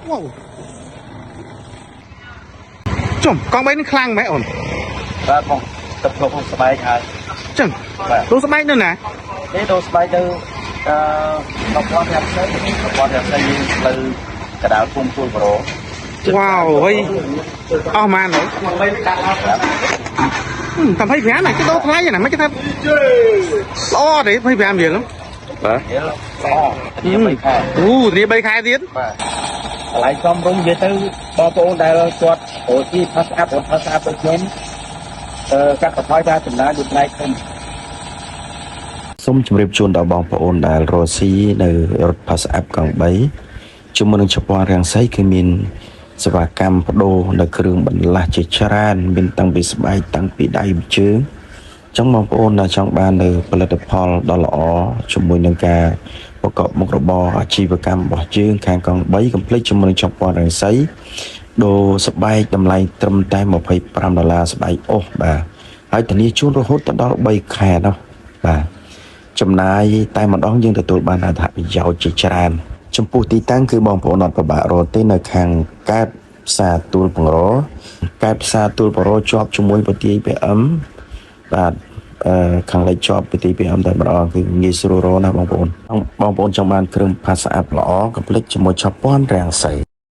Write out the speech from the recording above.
វ៉ាវជុំកង់3នេះខ្លាំងម៉េចអូន? បាទបងទឹកធ្លុកស្បែកហើយ ចឹង បាទ ដូរស្បែកនៅណា? នេះដូរស្បែកទៅអឺ1000រាំផ្សេង1000រាំផ្សេងយើងផ្លូវកដាលភូមិទួលបរោ វ៉ាវហើយអស់ម៉ានហើយតែ25ណាគេដូរថ្លៃណាមិនគេថាល្អទេ25រៀលហ្នឹង? បាទល្អធានា3ខែ អូធានា3ខែទៀត។ បាទកន្លែងសំរុំនិយាយទៅបងប្អូនដែលគាត់អូជីផាសអាប់អូផាសអាប់ដូចខ្ញុំអឺកាត់បន្ថយការចំណាយមួយផ្នែកធំ សូមជម្រាបជូនដល់បងប្អូនដែលរស់ស៊ីនៅរថ Pass App កង់3ជាមួយនឹងជប៉ុនរាំងសីគឺមានសេវាកម្មបដូរនៅគ្រឿងបន្លាស់ជាច្រើនមានតាំងពីស្បែកតាំងពីដៃជើងចង់បងប្អូនដែលចង់បាននៅផលិតផលដ៏ល្អជាមួយនឹងការប្រកបមុខរបរអាជីវកម្មរបស់យើងខាងកង់3កុំភ្លេចជាមួយនឹងជប៉ុនរាំងសីដូរស្បែកតម្លៃត្រឹមតែ25ដុល្លារស្បែកអូសបាទហើយធានាជូនរហូតដល់3ខែនោះបាទ ចំណាយតែម្ដងយើងទទួលបានអត្ថប្រយោជន៍ជាច្រើនចំពោះទីតាំងគឺបងប្អូនអត់ពិបាករកទេនៅខាងកើតផ្សារទួលពង្រកើតផ្សារទួលពង្រជាប់ជាមួយពទាយ PM បាទអឺខាងលិចជាប់ពទាយ PM តែម្ដងគឺងាយស្រួលរកណាស់បងប្អូនបងប្អូនចង់បានគ្រឿងផាសអាប់ល្អកុំភ្លេចជាមួយឆពាន់រាំងសី។